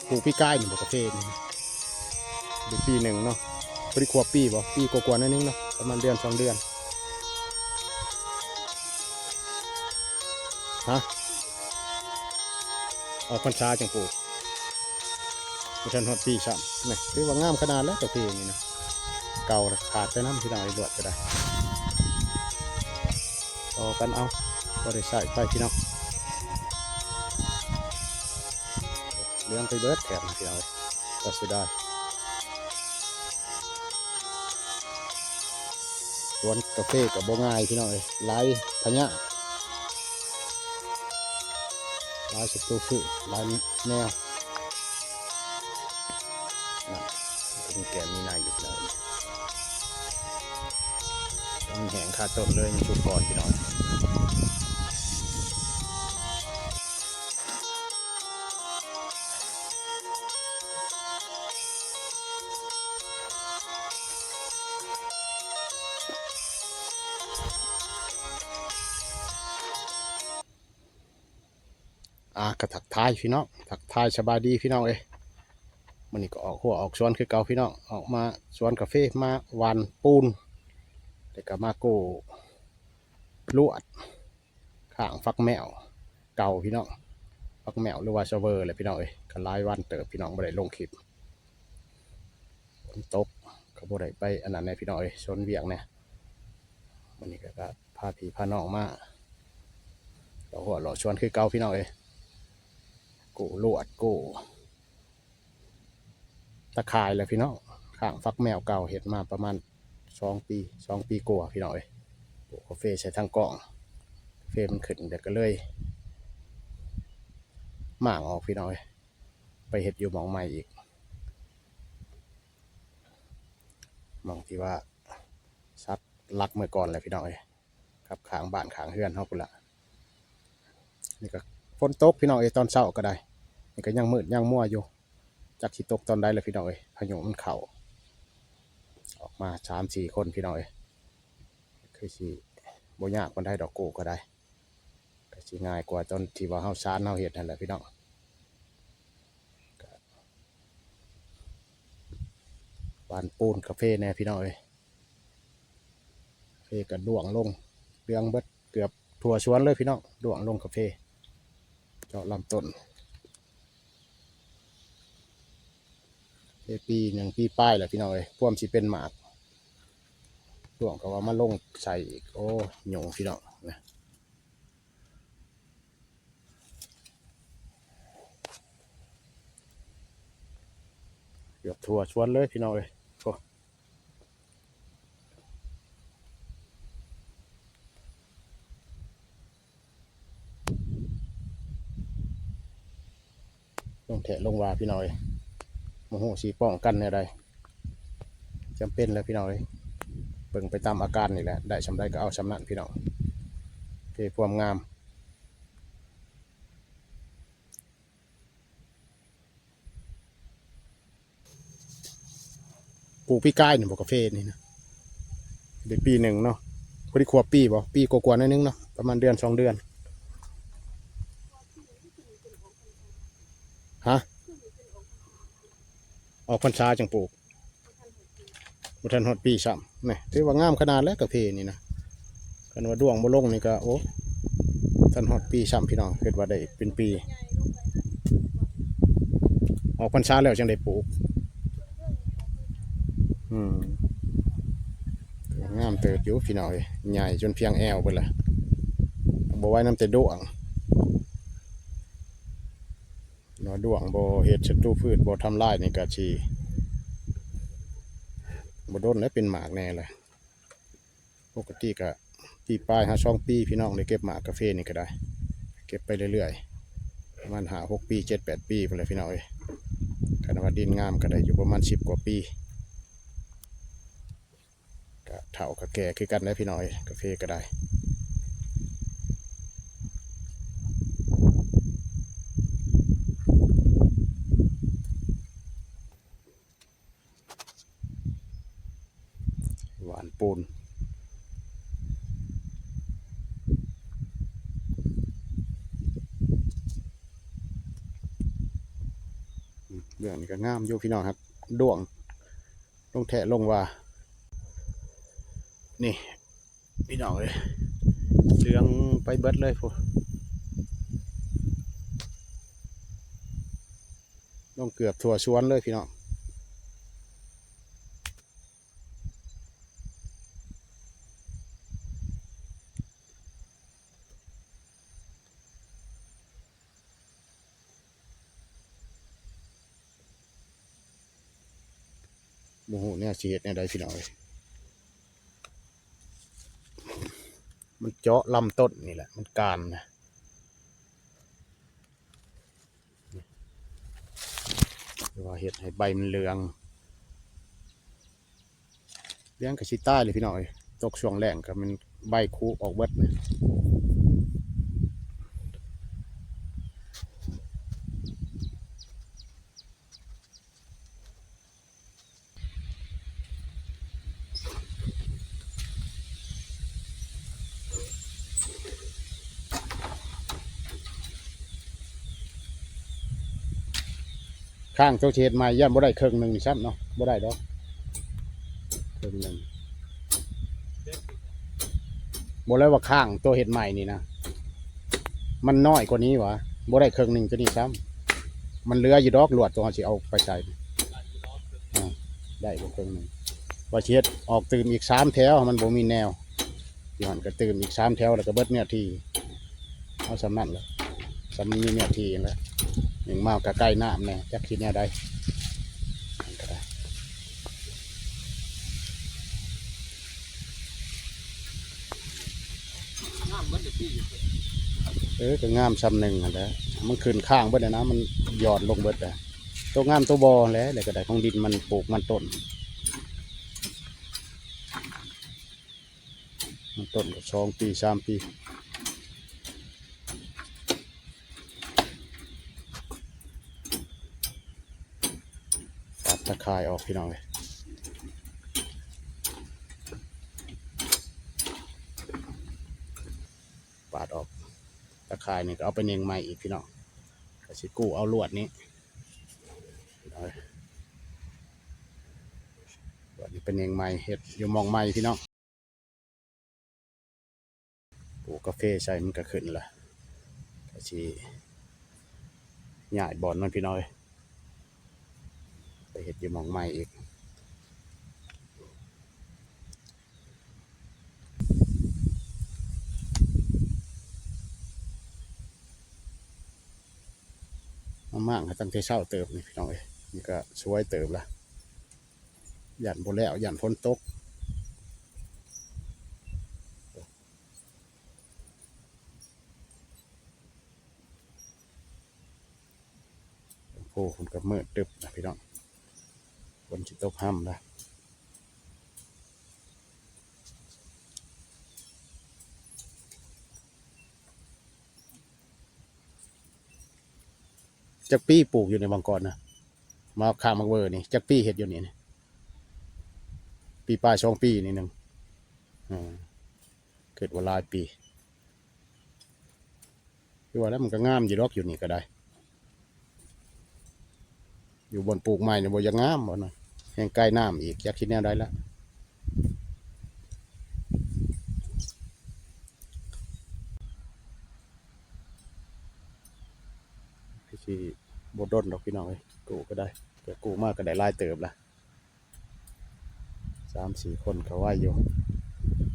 ປູກປີກາຍນີ້ບໍ່ ກາເຟນີ້? ໄດ້ປີໜຶ່ງເນາະ ບໍ່ໄດ້ຂວບປີບໍ່ ປີກວ່າໆໜ້ອຍໜຶ່ງເນາະ ປະມານເດືອນສອງເດືອນ. ຮະ ອອກພັນສາຈັ່ງປູກ ບໍ່ທັນຮອດປີຊ້ຳ. ນີ້ ຖືວ່າງາມຂະໜາດແລ້ວ ກາເຟນີ້ນະ ເກົ່າແລ້ວ ຂາດໄປນຳ ພີ່ນ້ອງເອີຍ ລວດກໍໄດ້ ຕໍ່ກັນເອົາ ບໍ່ໄດ້ໃຊ້ໄປ ພີ່ນ້ອງ. ເຫຼືອງໄປເບິດແຖບນີ້ ພີ່ນ້ອງເອີຍ ກໍເສຍດາຍ. ສວນກາເຟກໍບໍ່ງ່າຍ ພີ່ນ້ອງເອີຍ ຫຼາຍພະຍາດ ຫຼາຍສັດຕູພືດ ຫຼາຍແນວ ນະ ມີແກ່ນມີໃນຢູ່ ພີ່ນ້ອງເອີຍ. ມັນແຫ້ງຄາຕົ້ນເລີຍ ຍັງຊຸກກ່ອນ ພີ່ນ້ອງ. ອ່າ ກໍທັກທາຍພີ່ນ້ອງ ທັກທາຍສະບາຍດີພີ່ນ້ອງເອີຍ. ມື້ນີ້ກໍອອກຮົ້ວອອກສວນຄືເກົ່າພີ່ນ້ອງ ອອກມາສວນກາເຟ ມາຫວ່ານປູນ ແລ້ວກໍມາກູ້ລວດຂ້າງຝັກແມວເກົ່າພີ່ນ້ອງ ຝັກແມວ ຫຼືວ່າຊາວເວີແຫຼະພີ່ນ້ອງເອີຍ. ກໍຫຼາຍວັນເຕີບພີ່ນ້ອງ ບໍ່ໄດ້ລົງຄລິບ ຝົນຕົກ ກໍບໍ່ໄດ້ໄປອັນນັ້ນແດ່ພີ່ນ້ອງເອີຍ ຊົນວຽກແດ່. ມື້ນີ້ກໍ ກໍພາພີ່ພານ້ອງມາເລາະຮົ້ວເລາະສວນຄືເກົ່າພີ່ນ້ອງເອີຍ ກູ້ລວດ ກູ້ຕາຂ່າຍແຫຼະພີ່ນ້ອງ. ຂ້າງຝັກແມວເກົ່າ ເຮັດມາປະມານສອງປີ ສອງປີກວ່າພີ່ນ້ອງເອີຍ. ປູກກາເຟໃສ່ທາງກ້ອງ ກາເຟມັນຂຶ້ນ ແລ້ວກໍເລີຍມ້າງອອກພີ່ນ້ອງເອີຍ ໄປເຮັດຢູ່ໝ່ອງໃໝ່ອີກ ໝ່ອງທີ່ວ່າສັກຫຼັກເມື່ອກ່ອນແຫຼະພີ່ນ້ອງເອີຍ ກັບຂ້າງບ້ານຂ້າງເຮືອນເຮົາພຸ້ນລະ. ນີ້ກໍຝົນຕົກພີ່ນ້ອງເອີຍ ຕອນເຊົ້າກໍໄດ້ ນີ້ກໍຍັງມືດຍັງມົວຢູ່ ຈັກຊິຕົກຕອນໃດລະພີ່ນ້ອງເອີຍ. ພາຍຸມັນເຂົ້າ ອອກມາສາມສີ່ຄົນພີ່ນ້ອງເອີຍ ຄືຊິບໍ່ຍາກປານໃດດອກ ກູ້ກໍໄດ້ ກໍຊິງ່າຍກວ່າຕອນທີ່ວ່າເຮົາສານເຮົາເຮັດຫັ້ນແຫຼະພີ່ນ້ອງ. ກໍຫວ່ານປູນກາເຟແດ່ພີ່ນ້ອງເອີຍ ກາເຟກໍດ້ວງລົງ ເຫຼືອງເບິດ ເກືອບທົ່ວສວນເລີຍພີ່ນ້ອງ ດ້ວງລົງກາເຟ ເຈາະລຳຕົ້ນ ໄດ້ປີໜຶ່ງປີປາຍແລ້ວພີ່ນ້ອງເອີຍ ພວມຊິເປັນໝາກ ດ້ວງກໍວ່າມາລົງໃສ່ອີກ ໂອ້ ຫຍຸ້ງພີ່ນ້ອງນະ. ເກືອບທົ່ວສວນເລີຍພີ່ນ້ອງເອີຍ ໂອ້ ລົງແທ້ລົງວ່າພີ່ນ້ອງເອີຍ ບໍ່ຮູ້ຊິປ້ອງກັນແນວໃດ ຈຳເປັນແລ້ວພີ່ນ້ອງເອີຍ ເບິ່ງໄປຕາມອາການນີ້ແຫຼະ ໄດ້ສ່ຳໃດກໍເອົາສ່ຳນັ້ນພີ່ນ້ອງ. ເພພວາມງາມ ປູກປີກາຍນີ້ບໍ່ ກາເຟນີ້ນະ ໄດ້ປີໜຶ່ງເນາະ ພໍດີຂວບປີບໍ່ ປີກວ່າໆໜ້ອຍໜຶ່ງເນາະ ປະມານເດືອນສອງເດືອນ. ຮະ ອອກພັນສາຈັ່ງປູກ ບໍ່ທັນຮອດປີຊ້ຳ. ນີ້ ຖືວ່າງາມຂະໜາດແລ້ວກາເຟນີ້ນະ ຄັນວ່າດ້ວງບໍ່ລົງນີ້ກໍ ໂອ້ ທັນຮອດປີຊ້ຳພີ່ນ້ອງ ຄິດວ່າໄດ້ເປັນປີ ອອກພັນສາແລ້ວຈັ່ງໄດ້ປູກ. ອືມ ງາມເຕີບຢູ່ພີ່ນ້ອງເອີຍ ໃຫຍ່ຈົນພຽງແອວເບິດລະ ບໍ່ໄຫວນຳແຕ່ດ້ວງ ວ່າດ້ວງບໍ່ເຮັດສັດຕູພືດ ບໍ່ທຳລາຍນີ້ກໍຊິບໍ່ດົນແລ້ວເປັນໝາກແດ່ລະ. ປົກກະຕິກະປີປາຍຫາສອງປີ ພີ່ນ້ອງໄດ້ເກັບໝາກກາເຟນີ້ກໍໄດ້ ເກັບໄປເລື້ອຍໆ ປະມານຫ້າຫົກປີ ເຈັດແປດປີພຸ້ນແຫຼະພີ່ນ້ອງເອີຍ. ຄັນວ່າດິນງາມກໍໄດ້ຢູ່ປະມານສິບກວ່າປີ ກະເຖົ້າກະແກ່ຄືກັນແຫຼະພີ່ນ້ອງເອີຍ ກາເຟກໍໄດ້. ຫວ່ານປູນ ອືມ ເບື້ອງນີ້ກໍງາມຢູ່ພີ່ນ້ອງ ຫາກດ້ວງລົງແທ້ລົງວ່າ ນີ້ພີ່ນ້ອງເອີຍ ເຫຼືອງໄປເບິດເລີຍພຸ້ນ ລົງເກືອບທົ່ວສວນເລີຍພີ່ນ້ອງ. ບໍ່ຮູ້ແນວຊິເຮັດແນວໃດພີ່ນ້ອງເອີຍ ມັນເຈາະລຳຕົ້ນນີ້ແຫຼະ ມັນການນະ. ຫຼືວ່າເຮັດໃຫ້ໃບມັນເຫຼືອງ ເຫຼືອງກໍຊິຕາຍເລີຍພີ່ນ້ອງເອີຍ ຕົກຊ່ວງແລ້ງກໍແມ່ນໃບຄຸອອກເບິດ. ຂ້າງໂຕຊິເຮັດໃໝ່ ຢ້ານບໍ່ໄດ້ເຄິ່ງໜຶ່ງນີ້ຊ້ຳເນາະ ບໍ່ໄດ້ດອກເຄິ່ງໜຶ່ງ ບໍ່ແລ້ວວ່າຂ້າງໂຕເຮັດໃໝ່ນີ້ນະ ມັນນ້ອຍກວ່ານີ້ຫວາ ບໍ່ໄດ້ເຄິ່ງໜຶ່ງໂຕນີ້ຊ້ຳ ມັນເຫຼືອຢູ່ດອກ ລວດຕົວເຮົາຊິເອົາໄປໃສ່ ອາ ໄດ້ບໍ່ເຄິ່ງໜຶ່ງ ວ່າຊິເຮັດອອກຕື່ມອີກສາມແຖວ ມັນບໍ່ມີແນວ ຢູ່ຫັ້ນກໍຕື່ມອີກສາມແຖວ ແລ້ວກໍເບິດເນື້ອທີ່ ເອົາສ່ຳນັ້ນແຫຼະ ສ່ຳມີເນື້ອທີ່ຫັ້ນແຫຼະ ໜຶ່ງມາກໍໃກ້ນ້ຳແດ່ ຈັກຊິແນວໃດ ມັນກໍໄດ້ ງາມເບິດເລີຍຕິ ເອີ ກໍງາມສ່ຳໜຶ່ງຫັ້ນແຫຼະ ມັນຂຶ້ນຄ້າງເບິດແລ້ວນະ ມັນຫຍ່ອນລົງເບິດແລ້ວ ໂຕງາມໂຕບໍ່ແຫຼະ ແລ້ວກໍໄດ້ຂອງດິນມັນ ປູກມັນຕົ້ນ ມັນຕົ້ນກໍສອງປີ ສາມປີ. ຕັດຕາຂ່າຍອອກພີ່ນ້ອງເອີຍ ປາດອອກ ຕາຂ່າຍນີ້ກໍເອົາໄປເນັ່ງໃໝ່ອີກພີ່ນ້ອງ ກໍຊິກູ້ເອົາລວດນີ້ ລວດນີ້ໄປເນັ່ງໃໝ່ ເຮັດຢູ່ໝ່ອງໃໝ່ພີ່ນ້ອງ. ປູກກາເຟໃສ່ມັນກໍຂຶ້ນລະ ກໍຊິຍ້າຍບ່ອນມັນພີ່ນ້ອງເອີຍ ໄປເຮັດຢູ່ໝ່ອງໃໝ່ອີກ ມາມ້າງໃຫ້ຕັ້ງແຕ່ເຊົ້າເຕີບນີ້ພີ່ນ້ອງເອີຍ ມັນກໍສວຍເຕີບລະ ຢ້ານບໍ່ແລ້ວ ຢ້ານຝົນຕົກ. ໂອ້ ມັນກໍມືດຕຶບນະພີ່ນ້ອງ ຝົນຊິຕົກຮ່ຳລະ ຈັກປີປູກຢູ່ໃນບາງກອນນະ ໝາກຂ່າໝາກເວີນີ້ ຈັກປີເຮັດຢູ່ນີ້ ປີປາຍ ສອງປີນີ້ໜຶ່ງ ເອີ ຄິດວ່າຫຼາຍປີ ຄືວ່າແລ້ວ ມັນກໍງາມຢູ່ດອກ ຢູ່ນີ້ກໍໄດ້ ຢູ່ບ່ອນປູກໃໝ່ນີ້ບໍ່ຢາກງາມ ບ່ອນນັ້ນແຮ່ງໃກ້ນ້ຳອີກ ຈັກຊິແນວໃດລະ ຄືຊິບໍ່ດົນດອກພີ່ນ້ອງເອີຍ ກູ້ກໍໄດ້ ແຕ່ກູ້ມາກໍໄດ້ຫຼາຍເຕີບລະ. ສາມສີ່ຄົນກໍໄວຢູ່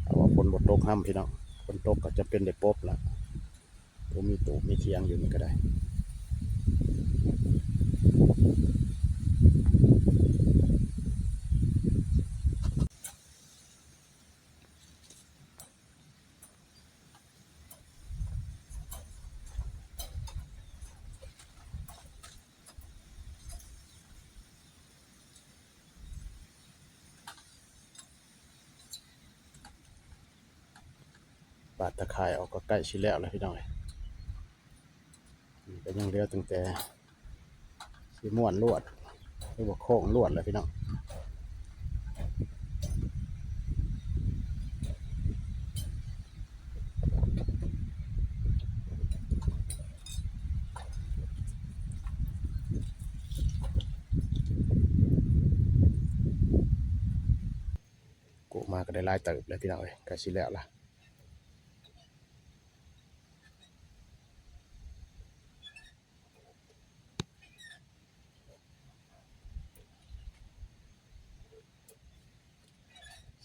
ຖ້າວ່າຝົນບໍ່ຕົກຮ່ຳພີ່ນ້ອງ ຝົນຕົກກໍຈຳເປັນໄດ້ປົບລະ ບໍ່ມີຕູບມີຖຽງຢູ່ນີ້ກໍໄດ້. ปาดตะข่ายออกก็ใกล้สิแล้วแล้วพี่น้องเอ้ย นี่ก็ยังเหลือตั้งแต่สิม้วนลวด หรือว่าโค้งลวดแหละพี่น้อง เ ໄດ້ຫຼາຍເຕີບແລ້ວພີ່ນ້ອງເອີຍ ໃກ້ຊິແລ້ວລະ.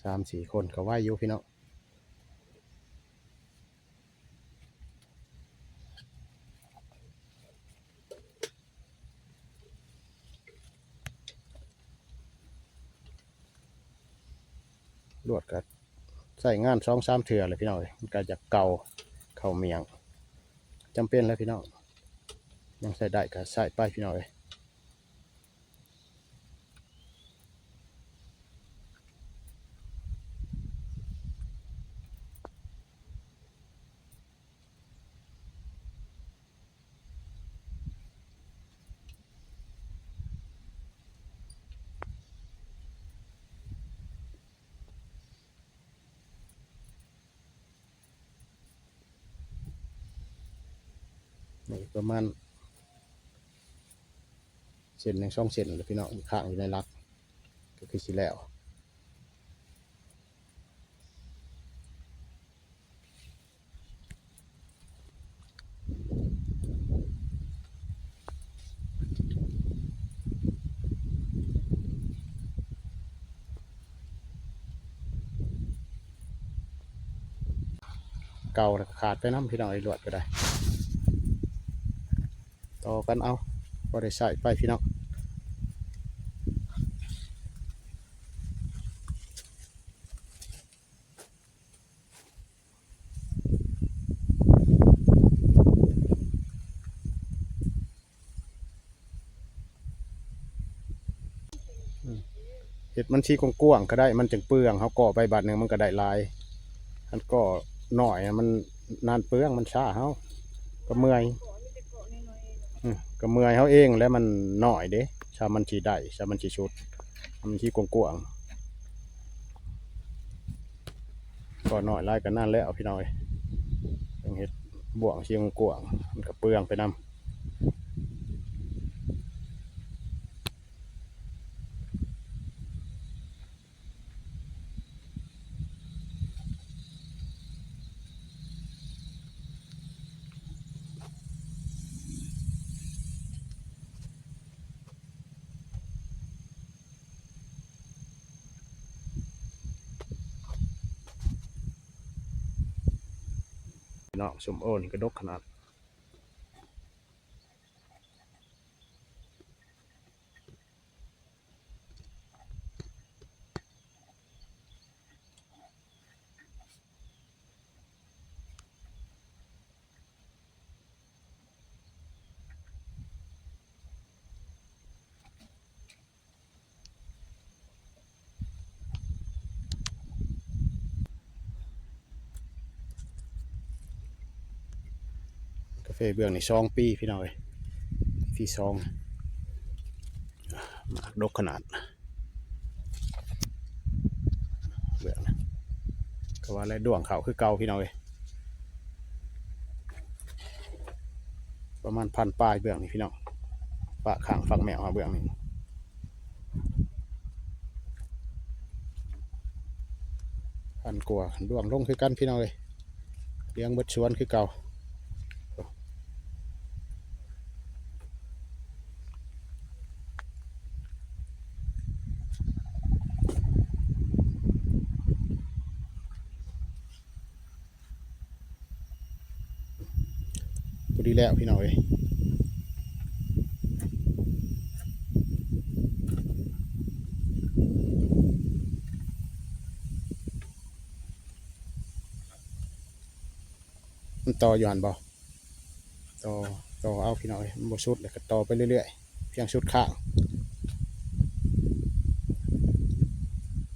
ສາມສີ່ຄົນກໍໄວຢູ່ພີ່ນ້ອງ. ລວດກໍໃຊ້ງານສອງສາມເທື່ອແລ້ວພີ່ນ້ອງເອີຍ ມັນກໍຢາກເກົ່າເຂົ້າໝ້ຽງ ຈຳເປັນແລ້ວພີ່ນ້ອງ ຍັງໃຊ້ໄດ້ກໍໃຊ້ໄປພີ່ນ້ອງເອີຍ. ນີ້ປະມານເສັ້ນໜຶ່ງສອງເສັ້ນແຫຼະພີ່ນ້ອງ ຄ້າງຢູ່ໃນຫຼັກ ກໍຄືຊິແລ້ວ. ເກົ່າແລ້ວກໍຂາດໄປນຳ ພີ່ນ້ອງເອີຍ ລວດກໍໄດ້ ຕໍ່ກັນເອົາ ພໍໄດ້ໃຊ້ໄປພີ່ນ້ອງ. ເຮັດມັນຊິກວ້າງໆກໍໄດ້ ມັນຈັ່ງເປືອງ ເຮົາກໍ່ໄປບາດໜຶ່ງມັນກໍໄດ້ຫຼາຍ ຄັນກໍ່ນ້ອຍມັນນານເປືອງ ມັນຊ້າເຮົາ ກໍເມື່ອຍ ເອີ ກໍເມື່ອຍເຮົາເອງແຫຼະ ມັນນ້ອຍເດ້ ຖ້າມັນຊິໄດ້ ຖ້າມັນຊິສຸດ ມັນຊິກວ້າງໆ ກໍນ້ອຍຫຼາຍກໍນານແລ້ວພີ່ນ້ອງເອີຍ ຕ້ອງເຮັດບ່ວງຊິກວ້າງ ມັນກໍເປືອງໄປນຳ. ພີ່ນ້ອງ ສົ້ມໂອນີ້ກໍດົກຂະໜາດ. ກາເຟເບື້ອງນີ້ສອງປີພີ່ນ້ອງເອີຍ ປີທີສອງ ໝາກດົກຂະໜາດ ເບື້ອງນີ້ ກໍວ່າແລ້ວ ດວງເຂົ້າຄືເກົ່າພີ່ນ້ອງເອີຍ ປະມານພັນປາຍເບື້ອງນີ້ພີ່ນ້ອງ ປະຂ້າງຝັກແມວເຮົາເບື້ອງນີ້ ພັນກວ່າ ດວງລົງຄືກັນພີ່ນ້ອງເອີຍ ລ້ຽງເບິດສວນຄືເກົ່າ. ພໍດີແລ້ວພີ່ນ້ອງເອີຍ ມັນຕໍ່ຢູ່ຫັ້ນບໍ່? ຕໍ່ ຕໍ່ເອົາພີ່ນ້ອງເອີຍ ມັນບໍ່ສຸດ ແລ້ວກໍຕໍ່ໄປເລື້ອຍໆ ພຽງສຸດຂ້າງ.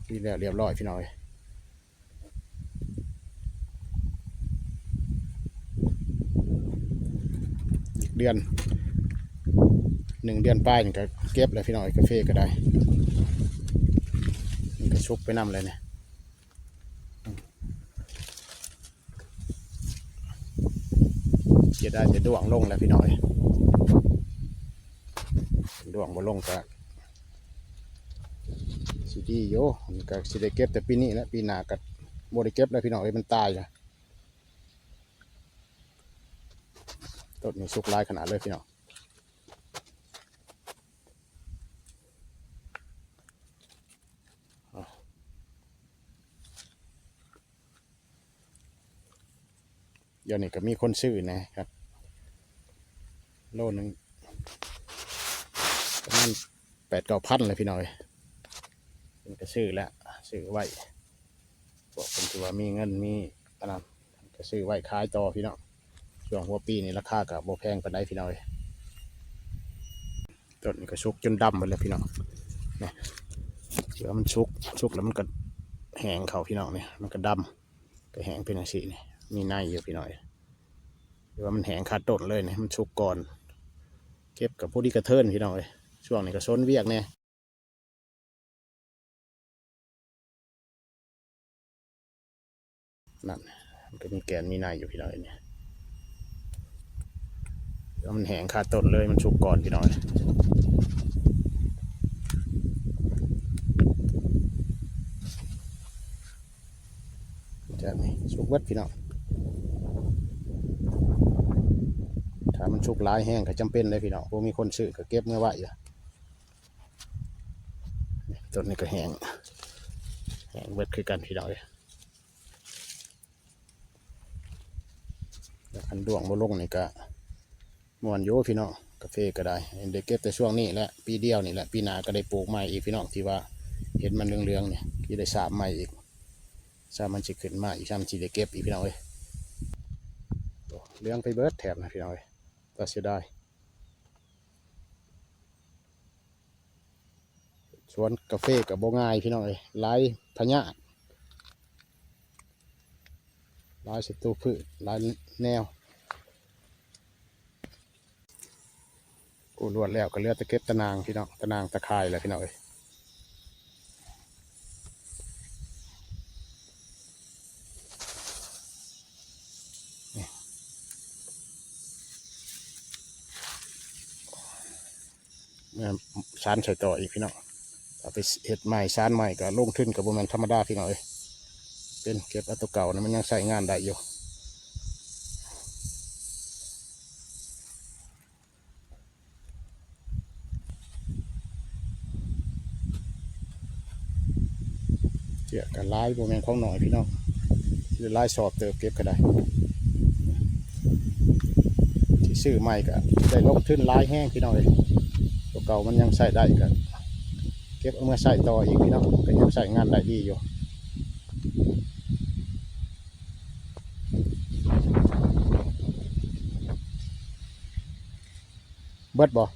ນີ້ແລ້ວ ລຽບຮ້ອຍພີ່ນ້ອງເອີຍ ອີກເດືອນ ໜຶ່ງເດືອນປາຍນີ້ກໍເກັບແລ້ວພີ່ນ້ອງເອີຍ ກາເຟກໍໄດ້ ມັນກໍສຸກໄປນຳແລ້ວນີ້. ເສຍດາຍແຕ່ດວງລົງແລ້ວພີ່ນ້ອງເອີຍ ດວງບໍ່ລົງກໍ ຊິດີຢູ່ ມັນກໍຊິໄດ້ເກັບແຕ່ປີນີ້ແຫຼະ ປີໜ້າກໍບໍ່ໄດ້ເກັບແລ້ວພີ່ນ້ອງເອີຍ ມັນຕາຍລະ. ຕົ້ນນີ້ສຸກຫຼາຍຂະໜາດເລີຍພີ່ນ້ອງ. ດຽວນີ້ກໍມີຄົນຊື້ແດ່ຄັບ ໂລໜຶ່ງປະມານແປດເກົ້າພັນແຫຼະພີ່ນ້ອງເອີຍ. ເພິ່ນກໍຊື້ແລ້ວ ຊື້ໄວ້ ພວກເພິ່ນທີ່ວ່າມີເງິນມີອັນນັ້ນ ເພິ່ນກໍຊື້ໄວ້ຂາຍຕໍ່ພີ່ນ້ອງ. ຊ່ວງຫົວປີນີ້ລາຄາກໍບໍ່ແພງປານໃດພີ່ນ້ອງເອີຍ. ຕົ້ນນີ້ກໍສຸກຈົນດຳໝົດແລ້ວພີ່ນ້ອງ ນີ້ ເວລາມັນສຸກ ສຸກແລ້ວມັນກໍແຫ້ງເຂົ້າພີ່ນ້ອງ ນີ້ມັນກໍດຳ ກໍແຫ້ງເປັນຈັ່ງຊີ້ນີ້ ມີໃນຢູ່ພີ່ນ້ອງເອີຍ. ແຕ່ວ່າມັນແຫ້ງຄາຕົ້ນເລີຍນີ້ ມັນສຸກກ່ອນ ເກັບກໍພໍດີກະເທີນພີ່ນ້ອງເອີຍ. ຊ່ວງນີ້ກໍຊົນວຽກແດ່ ນັ້ນ ມັນກໍມີແກ່ນມີໃນຢູ່ພີ່ນ້ອງເອີຍນີ້ ແຕ່ວ່າມັນແຫ້ງຄາຕົ້ນເລີຍ ມັນສຸກກ່ອນພີ່ນ້ອງເອີຍ. ຈາກນີ້ສຸກເບິດພີ່ນ້ອງ ຖ້າມັນສຸກຫຼາຍແຮງກໍຈຳເປັນເດ້ພີ່ນ້ອງ ບໍ່ມີຄົນຊື້ກໍເກັບເມືອໄວ້. ຕົ້ນນີ້ກໍແຫ້ງ ແຫ້ງເບິດຄືກັນພີ່ນ້ອງເອີຍ. ແລ້ວຄັນດ້ວງບໍ່ລົງນີ້ກໍມ່ວນຢູ່ພີ່ນ້ອງ ກາເຟກໍໄດ້ ໄດ້ເກັບແຕ່ຊ່ວງນີ້ແຫຼະ ປີດຽວນີ້ແຫຼະ ປີໜ້າກໍໄດ້ປູກໃໝ່ອີກພີ່ນ້ອງ ທີ່ວ່າເຫັນມັນເຫຼືອງໆນີ້ ຊິໄດ້ສາມໃໝ່ອີກ ຊ້ຳມັນຊິຂຶ້ນມາອີກ ຊ້ຳຊິໄດ້ເກັບອີກພີ່ນ້ອງເອີຍ. ໂອ້ ເຫຼືອງໄປເບິດແຖບນະພີ່ນ້ອງເອີຍ ຕາເສຍດາຍ. ສວນກາເຟກໍບໍ່ງ່າຍພີ່ນ້ອງເອີຍ ຫຼາຍພະຍາດ ຫຼາຍສັດຕູພືດ ຫຼາຍແນວ. ໂອ້ ລວດແລ້ວກໍເຫຼືອແຕ່ເກັບຕາໜ່າງພີ່ນ້ອງ ຕາໜ່າງຕາຂ່າຍແຫຼະພີ່ນ້ອງເອີຍ. ນີ້ ມາສານໃສ່ຕໍ່ອີກພີ່ນ້ອງ ເອົາໄປເຮັດໃໝ່ ສານໃໝ່ ກໍລົງທຶນກໍບໍ່ແມ່ນທຳມະດາພີ່ນ້ອງເອີຍ. ເປັນເກັບເອົາຕົວເກົ່ານະ ມັນຍັງໃຊ້ງານໄດ້ຢູ່. ເຊຍກະຫຼາຍ ບໍ່ແມ່ນຂອງໜ້ອຍພີ່ນ້ອງ ຫຼາຍຊອບເຕີບ ເກັບກໍໄດ້ ຊິຊື້ໃໝ່ກໍໄດ້ລົງທຶນຫຼາຍແຮງພີ່ນ້ອງເອີຍ. ຕົວເກົ່າມັນຍັງໃຊ້ໄດ້ ກໍເກັບເອົາມາໃຊ້ຕໍ່ອີກພີ່ນ້ອງ ກໍຍັງໃຊ້ງານໄດ້ດີຢູ່. ເບິດບໍ່?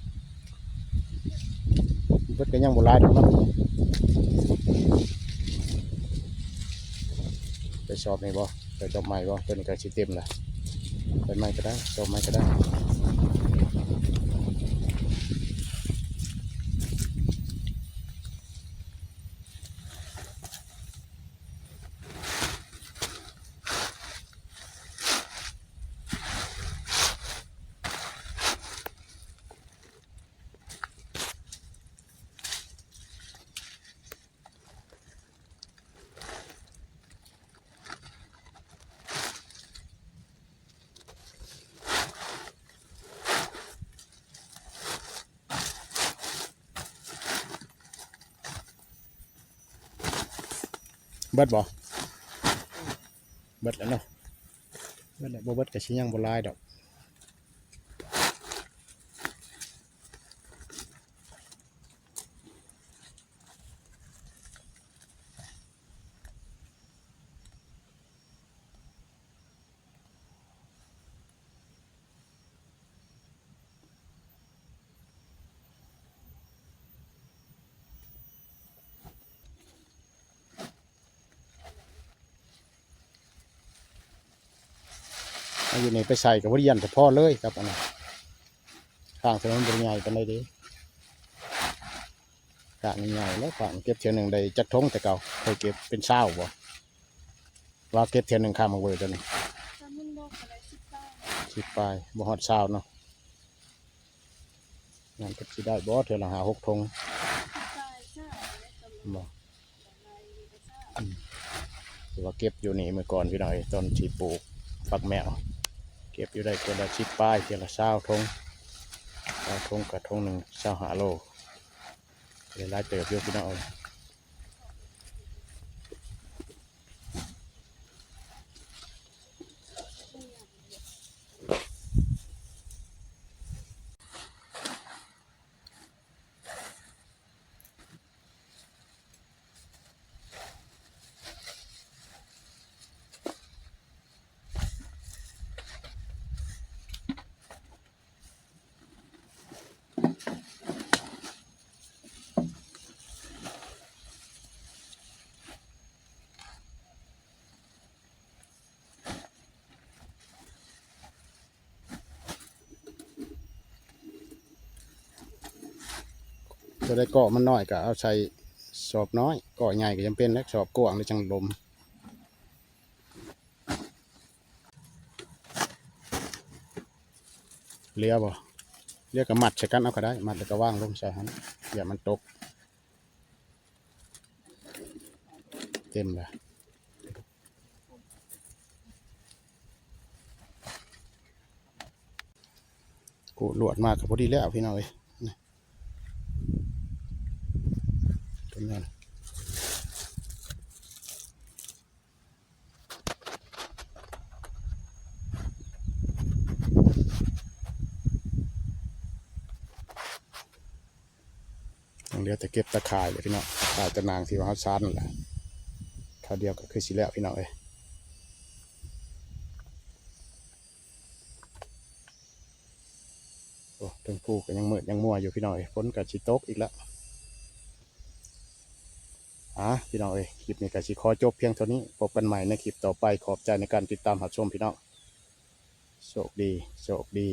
ເບິດກໍຍັງບໍ່ຫຼາຍດອກເນາະ. ໄປຊອບນີ້ບໍ່? ໄປຊອບໃໝ່ບໍ່? ຕົວນີ້ກໍຊິເຕັມລະ. ໄປໃໝ່ກໍໄດ້ ຊອບໃໝ່ກໍໄດ້. ເບິດບໍ່? ເບິດແລ້ວເນາະ. ເບິດແລ້ວ ບໍ່ເບິດກໍຊິຍັງບໍ່ຫຼາຍດອກ. ເອົາຢູ່ນີ້ໄປໃສ່ກໍບໍ່ໄດ້ຢ້ານ ກໍພໍເລີຍກັບອັນນັ້ນ. ຂ້າງເທື່ອມັນບໍ່ໄດ້ໃຫຍ່ປານໃດເດ້. ຂ້າງນີ້ໃຫຍ່ແລ້ວ ຂ້າງເກັບເທື່ອໜຶ່ງໄດ້ຈັກຖົງແຕ່ເກົ່າ? ເຄີຍເກັບເປັນຊາວບໍ່? ວ່າເກັບເທື່ອໜຶ່ງຂ້າງໝາກເວີຕົວນີ້ ຖ້າມັນບໍ່ກໍໄດ້ສິບປາຍ ສິບປາຍ ບໍ່ຮອດຊາວເນາະ. ນັ້ນກໍຊິໄດ້ບໍ່ ເທື່ອລະຫ້າຫົກຖົງ ສິບປາຍຊາວ ແລ້ວກໍ ບໍ່ ອືມ ຖືວ່າເກັບຢູ່ນີ້ມື້ກ່ອນພີ່ນ້ອງເອີຍ ຕອນທີ່ປູກຝັກແມວ ເກັບຢູ່ໄດ້ເທື່ອລະສິບປາຍ ເທື່ອລະຊາວຖົງ ຊາວຖົງກະຖົງໜຶ່ງຊາວຫ້າໂລ ໄດ້ຫຼາຍເຕີບຢູ່ພີ່ນ້ອງເອີຍ. ຕົວໃດກໍມັນນ້ອຍກໍເອົາໃສ່ສອບນ້ອຍ ກໍໃຫຍ່ກໍຈຳເປັນແຫຼະ ສອບກວ້າງແລ້ວຈັ່ງລົມ. ເຫຼືອບໍ່ ເຫຼືອກໍມັດໃສ່ກັນເອົາກໍໄດ້ ມັດແລ້ວກໍວາງລົງໃສ່ຫັ້ນ ຢ່າມັນຕົກ ເຕັມແລ້ວ ກູດລວດມາກໍພໍດີແລ້ວພີ່ນ້ອງເອີຍ ນີ້ ຕົວນີ້ ຍັງເຫຼືອແຕ່ເກັບຕາຂ່າຍແຫຼະພີ່ນ້ອງ ຕາຂ່າຍຕານາງທີ່ວ່າເຮົາຊານນັ້ນແຫຼະ ຄາວດຽວກໍຄືຊິແລ້ວພີ່ນ້ອງເອີຍ. ໂອ້ ເທິງພູກໍຍັງມືດຍັງມົວຢູ່ພີ່ນ້ອງເອີຍ ຝົນກໍຊິຕົກອີກແລ້ວ. ອາ ພີ່ນ້ອງເອີຍ ຄລິບນີ້ກໍຊິຂໍຈົບພຽງເທົ່ານີ້ ພົບກັນໃໝ່ໃນຄລິບຕໍ່ໄປ ຂອບໃຈໃນການຕິດຕາມຮັບຊົມພີ່ນ້ອງ ໂຊກດີ ໂຊກດີ.